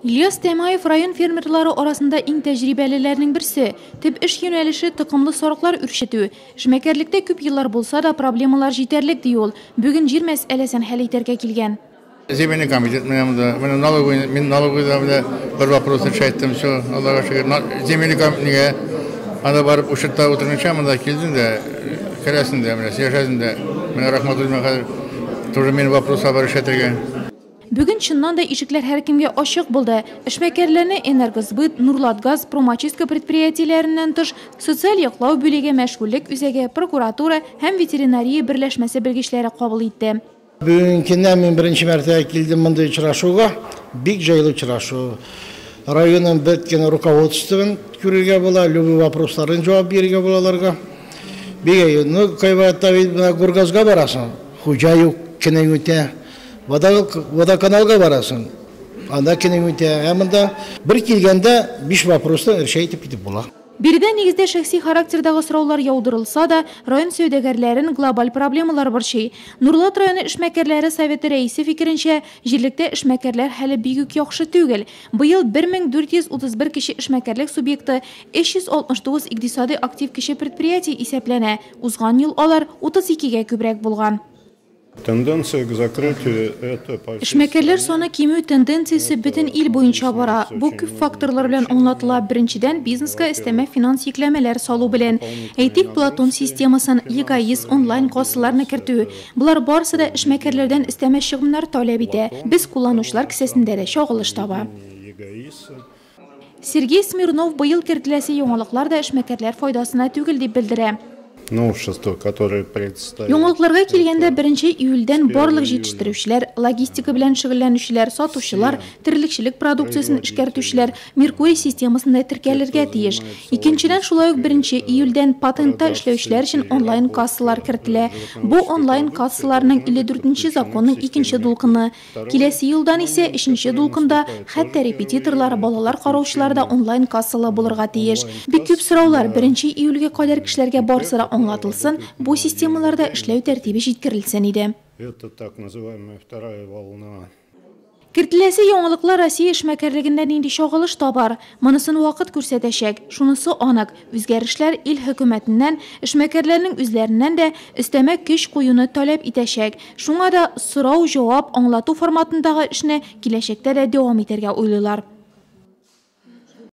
Ильяс Тямаев район фермерлары арасында иң тәҗрибәлеләрнең берсе. Төп эш юнәлеше токымлы сарыклар үрчетү. Эшмәкәрлектә күп еллар булса да, проблемалар җитәрлек, ди ул. Бүген җир мәсьәләсен хәл итәргә килгән. Земельный комитет менә монда. Менә налоговый, мин налоговыйда менә бер вопрос решайттым, все, Аллага шөкер. Земельный комитетка анда барып учетта утырмыйча монда килдем дә, керәсең дә, менә сөйләшәсең дә. Менә рәхмәт үземә хәзер тоже минем вопрослар бар решайтырга. Бүген чыннан да ишекләр һәркемгә ачык булды. Эшмәкәрләрне Энергосбыт, Нурлатгаз, Промочистка предприятиеләреннән тыш, социаль яклау бүлеге, мәшгульлек үзәге, прокуратура һәм ветеринария берләшмәсе белгечләре кабул итте. Бүгенге көндә мин беренче мәртәбә килдем мондый очрашуга. Бик җайлы очрашу. Районның бөтен руководствон күрергә була, любой вопросларын җавап бирергә була аларга. Бик әйбәт. Ну, кайвакытта бит менә Гургазга барасың, хуҗа юк, көнең үтә. Водоканалга барасың, анда көнең үтә. Ә монда бер килгәндә биш вопросны решать итеп китеп була. Биредә нигездә шәхси характердагы сораулар яудырылса да, район сәүдәгәрләрен глобаль проблемалар борчый. Нурлат районы эшмәкәрләре советы рәисе фикеренчә, җирлектә эшмәкәрләр хәле бик үк яхшы түгел. Быел 1431 кече эшмәкәрлек субъекты, 369 икътисадый актив кече предприятие исәпләнә. Узган ел алар 32гә күбрәк булган. Тенденция к закрытию это по всей Эшмәкәрләр стране. саны кимү тенденциясе бөтен ил буенча бара. Бу күп факторлар белән аңлатыла. Беренчедән, бизнеска өстәмә финанс йөкләмәләр салу белән. Әйтик, Платон системасын, ЕГАИС, онлайн кассаларны кертү. Болар барысы да эшмәкәрләрдән өстәмә чыгымнар таләп итә. Без кулланучылар кесәсендә дә чагылыш таба. ЕГАИСа. Сергей Смирнов быел кертеләсе яңалыклар да эшмәкәрләр файдасына түгел дип белдерә. Новшество, которое предстоит. Яңалыкларга килгәндә, 1 июльдән барлык июля. җитештерүчеләр, логистика белән шөгыльләнүчеләр, сатучылар, терлекчелек продукциясен эшкәртүчеләр Меркурий системасында теркәлергә тиеш. Икенчедән, шулай ук 1 июльдән патентта эшләүчеләр өчен онлайн кассалар кертелә. Бу онлайн кассаларның 54 законның икенче дулкыны. Киләсе елдан исә өченче дулкында хәтта репетиторлар, балалар караучылар да онлайн кассалы булырга тиеш. Бик күп сораулар 1 июльгә кадәр кешеләргә барысы да аңлатылсын, бу системаларда эшләү тәртибе җиткерелсен иде. Это так называемая вторая волна. Кертеләсе яңалыклар Россия эшмәкәрлегендә нинди чагылыш табар? Монысын вакыт күрсәтәчәк. Шунысы анык, үзгәрешләр ил хөкүмәтеннән, эшмәкәрләрнең үзләреннән дә өстәмә көч куюны таләп итәчәк. Шуңа да сорау-җавап аңлату форматындагы эшне киләчәктә дә дәвам итәргә уйлыйлар.